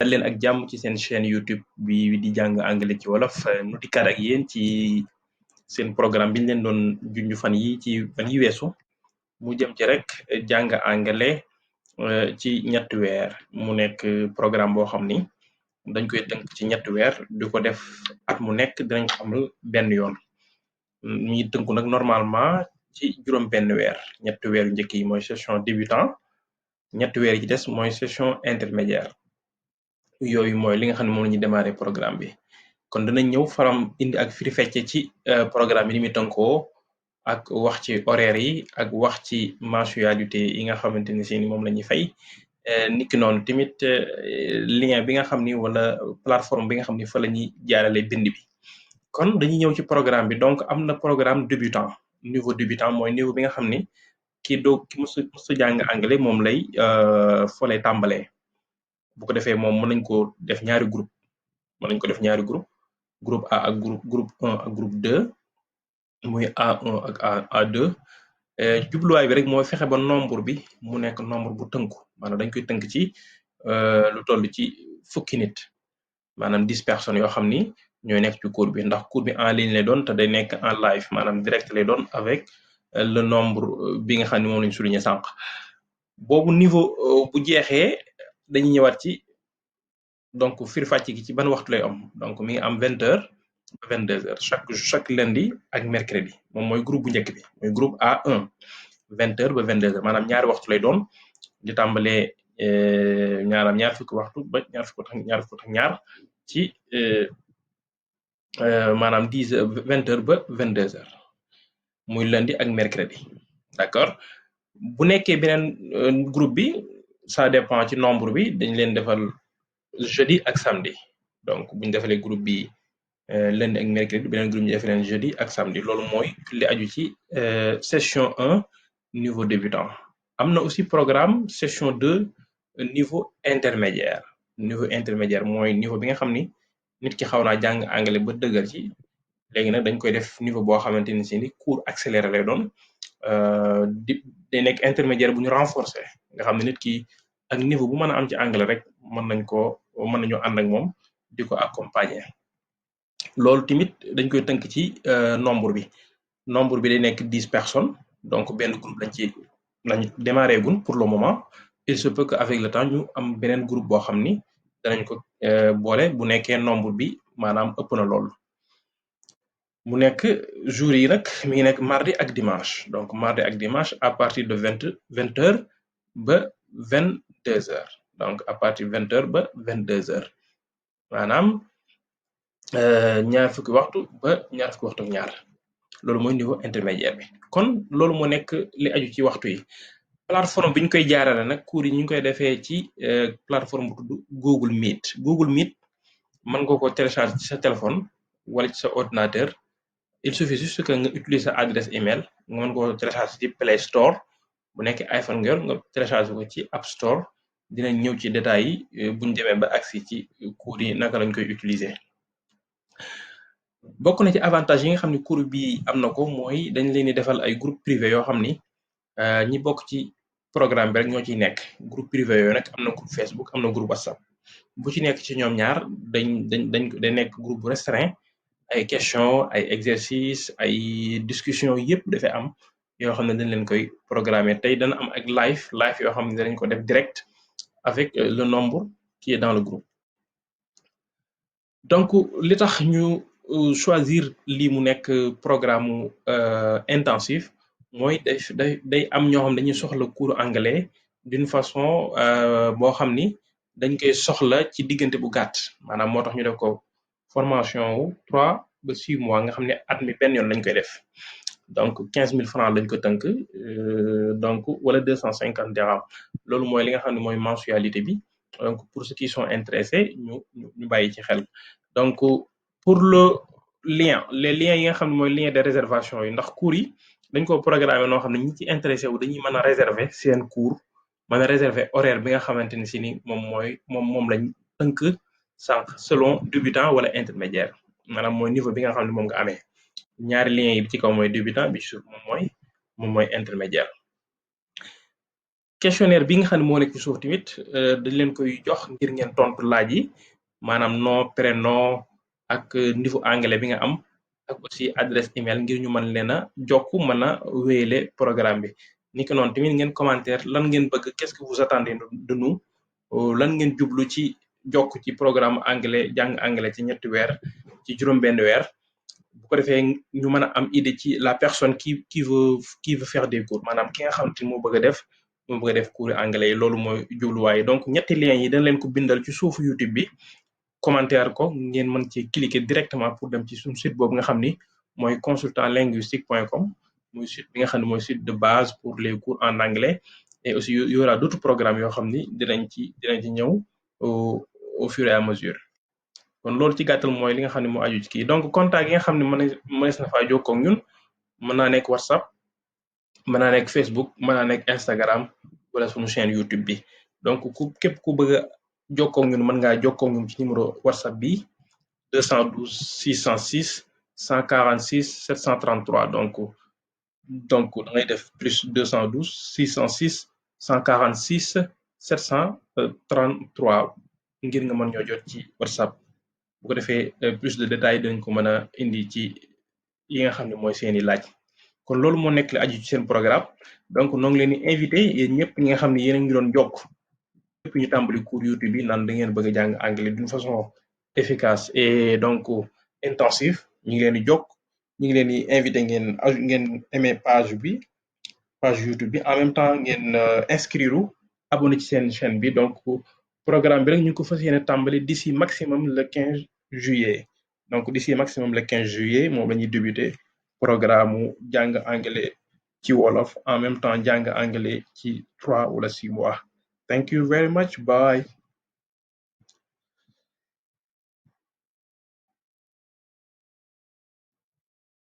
dal leen ak jàmm ci seen chaîne YouTube bi di jàng anglais ci wolof nu dikkaat ak yéen ci seen programme bi ñu leen doon junj fan yi weesu mu jëm ci rek jàng anglais ci ñetti weer mu nekk programme boo xam ni dañ koy tënk ci ñetti weer di ko def at mu nekk dinañ ko amal benn yoon mi ngi tënku nag normalement ci juróom benn weer ñetti weer yu njëkk yi mooy session débutant ñetti weer yi ci des mooy session intermédiaire yooyu mooy li nga xam ne moom la ñuy démarrer programme bi kon dinañ ñëw faram indi ak firi fecce ci programme bi ni muy tënkoo ak wax ci horaire yi ak wax ci mensualité yi nga xamante ni si ni moom la ñuy fay niki noonu tamit lien bi nga xam ni wala plateforme bi nga xam ni fa la ñuy jaarale bind bi kon dañuy ñëw ci programme bi donc am na programme débutant niveau débutant mooy niveau bi nga xam ni ki musu jàng anglais moom lay fa lay tàmbalee bu ko defee moom mën nañ ko def ñaari groupe groupe A ak groupe 1 ak groupe 2 muy A1 ak A2 jubluwaay bi rek mooy fexe ba nombre bi mu nekk nombre bu tënku maanaam dañ koy tënk ci lu toll ci fukki nit maanaam 10 personnes yoo xam ni ñooy nekk ci cours bi ndax cours bi en ligne lay doon te day nekk en live maanaam direct lay doon avec le nombre bi nga xam ne moom lañ souligné sànq boobu niveau bu jeexee dañuy ñëwaat ci donc firi fàcc gi ci ban waxtu lay am donc mi ngi am 20h ba 22h chaque lundi ak mercredi moom mooy groupe bu njëkk bi mooy groupe A1 20h ba 22h maanaam ñaari waxtu lay doon di tàmbalee ñaar fukki waxtu ba ñaar fukk ak ñaar ci maanaam 20h ba 22h muy lundi ak mercredi d'accord bu nekkee beneen groupe bi ça dépend ci nombre bi dañ leen defal jeudi ak samedi donc bu ñu defalee groupe bi lundi ak mercredi beneen groupe ñu def leen jeudi ak samedi loolu mooy li aju ci session 1 niveau débutant am na aussi programme session 2 niveau intermédiaire mooy niveau bi nga xam ni nit ki xaw naa jàng anglais ba dëgër ci léegi nag dañ koy def niveau boo xamante ni si ni cours accéléré lay doon day nekk intermédiaire bu ñu renforcer nga xam ne nit ki ak niveau bu mën a am ci anglais rek mën nañu ànd ak moom di ko accompagner loolu tamit dañ koy tënk ci nombre bi day nekk 10 personnes donc benn groupe lañ démarré gun pour le moment il se peut que avec le temps ñu am beneen groupe boo xam ni danañ ko boole bu nekkee nombre bi maanaam ëpp na lool mu nekk jour yi nag mi ngi nekk mardi ak dimanche donc mardi ak dimanche à partir de 20h ba 22h donc à partir 20h ba 22h maanaam ñaar fukki waxtu ba ñaar fukki waxtu ak ñaar loolu mooy niveau intermédiaire bi kon loolu moo nekk li aju ci waxtu yi plateforme bi ñu koy jaarale nag cours yi ñu ngi koy defee ci plateforme bu tudd Google Meet mën nga ko télécharger ci sa téléphone wala ci sa ordinateur il suffit juste que nga utiliser sa adresse email nga mën ko télécharger ci Play Store bu nekkee iPhone nga télécharger ko ci App Store dinañ ñëw ci détails yi buñ demee ba agsi ci cours yi naka lañ koy utiliser bokk na ci avantage yi nga xam ne cours bi am na ko mooy dañ leen di defal ay groupe privé yoo xam ni ñi bokk ci programme bi rek ñoo ciy nekk groupe privé yooyu nag am na groupe Facebook am na groupe WhatsApp bu ci nekk ci ñoom ñaar dañ nekk groupe restreint ay question ay exercice ay discussion yëpp dafay am yoo xam ne dañ leen koy programmer tey dana am ak live yoo xam ne dañ ko def direct avec le nombre qui est dans le groupe donc li tax ñu choisir lii mu nekk programme intensif mooy day am ñoo xam dañuy soxla cours anglais d'une façon boo xam ni dañ koy soxla ci diggante bu gàtt maanaam moo tax ñu def ko formation wu 3 ba 6 mois nga xam ne at mi benn yoon lañ koy def donc 15 000 francs lañ ko tënk donc wala 250 dirhams loolu mooy li nga xam ne mooy mensualité bi donc pour ceux qui sont intéressés ñu bàyyi ci xel donc pour les liens yi nga xam ne mooy lien de réservation yi ndax cours yi dañ ko programmer noo xam ne ñi ci intéressé wu dañuy mën a réserver seen cours mën a réserver horaire bi nga xamante ni si ni moom lañ tënk sànq selon débutant wala intermédiaire maanaam mooy niveau bi nga xam ne moom nga amee ñaari liens yi bi ci kaw mooy débutant bi ci suuf moom mooy intermédiaire questionnaire bi nga xam ne moo nekk ci suuf tamit dañ leen koy jox ngir ngeen tontu laaj yi maanaam nom prénom ak niveau anglais bi nga am ak aussi adresse email ngir ñu mën leen a jokk mën a wéyale programme bi ni ko noonu tamit ngeen commentaire lan ngeen bëgg qu'est-ce que vous attendez de nous lan ngeen jublu ci jokk ci programme anglais jàng anglais ci ñetti weer ci juróom-benn weer bu ko defee ñu mën a am idée ci la personne qui veut faire des cours maanaam ki nga xamante ni moo bëgg a def cours anglais yi loolu mooy jubluwaay donc ñetti liens yi dañ leen ko bindal ci suufu YouTube bi commentaire ko ngeen mën ci cliquer directement pour dem ci suñu site boobu nga xam ni mooy consultantlinguistique.com muy site bi nga xam ne mooy site de base pour les cours en anglais et aussi y aura d'autres programmes yoo xam ni dinañ ci ñëw au fur et à mesure kon loolu ci gàttal mooy li nga xam ne moo aju ci kii donc contact yi nga xam ne mënees na faa jokkoo ak ñun mën naa nekk WhatsApp mën naa nekk Facebook mën naa nekk Instagram wala suñu chaîne YouTube bi donc képp ku bëgg a jokkoo ak ñun mën ngaa jokkoo ak ñun ci numéro WhatsApp bi 212 606 146 733 donc da ngay def plus 212 606 146 733 ngir nga mën ñoo jot ci WhatsApp bu ko defee plus de détails dañ ko mën a indi ci yi nga xam ne mooy seeni laaj kon loolu moo nekk la aju ci seen programme donc noo ngi leen di invité yéen ñëpp ñi nga xam ne yéen a ngi doon jokk ñëpp ñu tàmbali cours YouTube bi naan da ngeen bëgg a jàng anglais d'une façon efficace et donc intensive ñu ngi leen di jokk ñu ngi leen di invité ngeen aimé page YouTube bi en même temps ngeen inscrire abonné ci seen chaîne bi donc programme bi rek ñu ngi ko fas yéene tàmbali d'ici maximum le 15 juillet donc d'ici maximum le 15 juillet moom la ñuy débuté programme mu jàng anglais ci wolof en même temps jàng anglais ci 3 wala 6 mois thank you very much bye